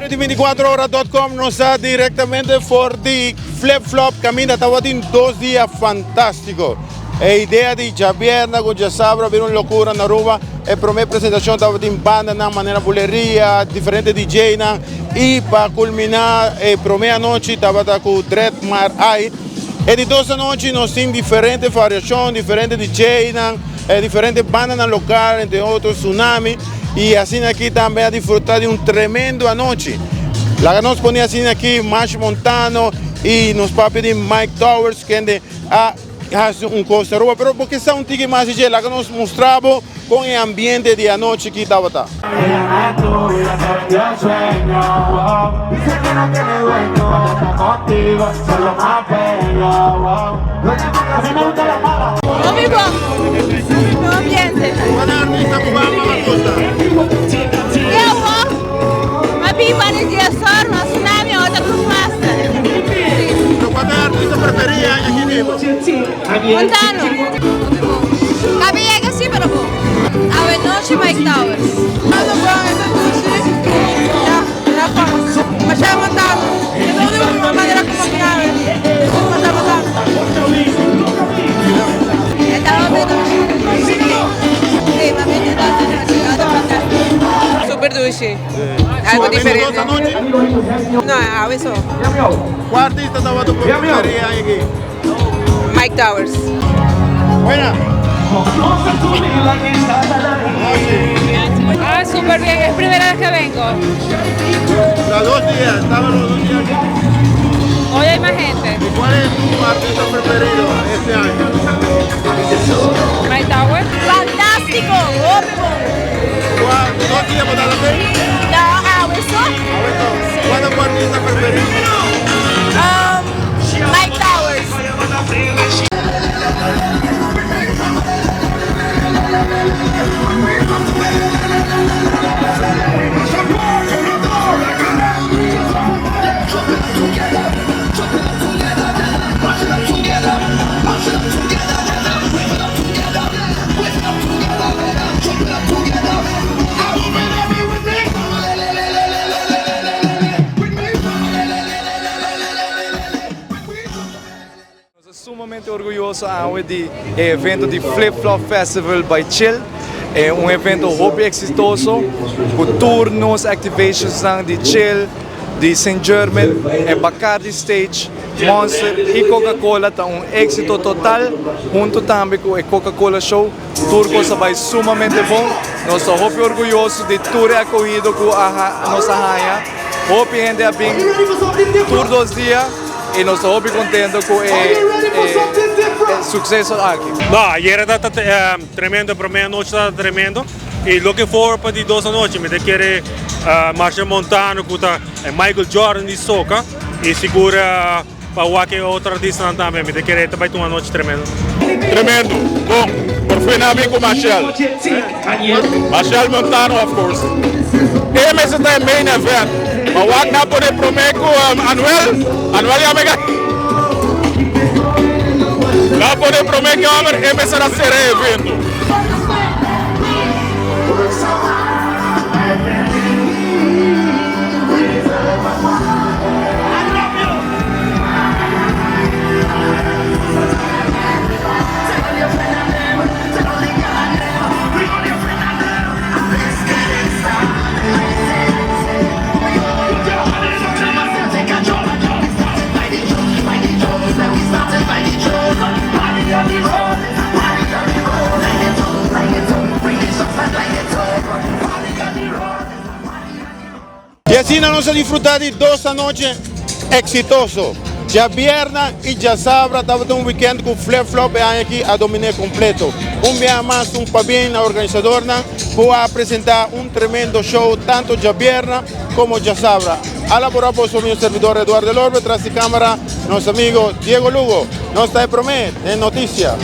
Di 24ora.com nos ta directamente for di Flip Flop caminda tabatin 2 dia fantastico. E idea di djabierna cu djasabra a bira un locura na Aruba. E prome presentacion tabatin bandanan manera Buleria, diferente DJnan y pa culmina e prome anochi tabata cu Dread Mar Eye. E di dos anochi nos tin diferente variacion, diferente DJnan, diferente bandanan local, entre otro Tsunami. Y asina aki tambe a disfruta di un tremendo anochi. Laga nos pone asina aki Mash Montano y nos papia di Mike Towers kende a haci un cos Aruba. Pero bo ke sa un tiki mas dje, laga nos mustra bo con e ambiente di anochi aki tabata. Hopi bon. Bon ambiente. Cual artista cu bo ama mas gusta? Yo bo. Ma bin pa di dia sor, ma Tsunami ota Groove Master. Pero cual ta e artista preferi aña aki di bo? Montano. Hopi bon. Cabe yega si pero bon. Awe nochi Mike Towers. Todo bon, e ta dushi. Ya, ya pa. Machel Montano. E ta un manera como mi awe. Machel Montano. E ta hopi dushi. Si, pa mi ta dushi. Ta fantastico. Super dushi. Algo diferente. No, awe so. Cual artista tabata bo preferi aña aki? Mike Towers. Buena. Ah, super bien. Es primera vez que vengo. Los 2 días, estaban los 2 días aquí. Hoy hay más gente. ¿Y cuál es tu artista preferido este año? Mike Towers. Fantastico. Hopi bon. ¿Cuál? 2 días bo tabata aki? No, awe so. ¿Cuál es tu artista preferido? Mike Towers. Nos ta sumamente orguyoso awe di e evento di Flip Flop Festival by Chill. E un evento hopi exitoso cu tur nos activations di Chill, di St. Germain, e Bacardi Stage, Monster y Coca-Cola ta un exito total, hunto tambe cu e Coca-Cola Show. Tur cos a bay sumamente bon. Nos ta hopi orguyoso di tur e acogido cu nos a haya. Hopi hende a bin tur 2 dia y nos ta hopi contento cu e suceso aki. No, ayera tabata tremendo, prome anochi tabata tremendo. Y looking forward pa di dos anochi, mi ta kere Machel Montano, cu ta Michael Jordan di soca, y sigur pa wak otro artista tambe, mi ta kere bay un anochi tremendo. Tremendo. Bon, por fin amigo Machel. Machel Montano, of course. E mes ta e main event. Ma wak nan pone prome cu Anuel. Anuel ya mega. Nan pone prome cu homber, e mes ta sera e evento. Y asina nos a disfruta di dos anochi exitoso. Diabierna y diasabra tabata un weekend cu Flip Flop e aña aki a domina completo. Un biaha mas un pabien na organisadornan cu a presenta un tremendo show tanto diabierna como diasabra. A labora por su servidor Eduardo Lorbe, tras di camara nos amigo Diego Lugo. Nos ta prome den noticia.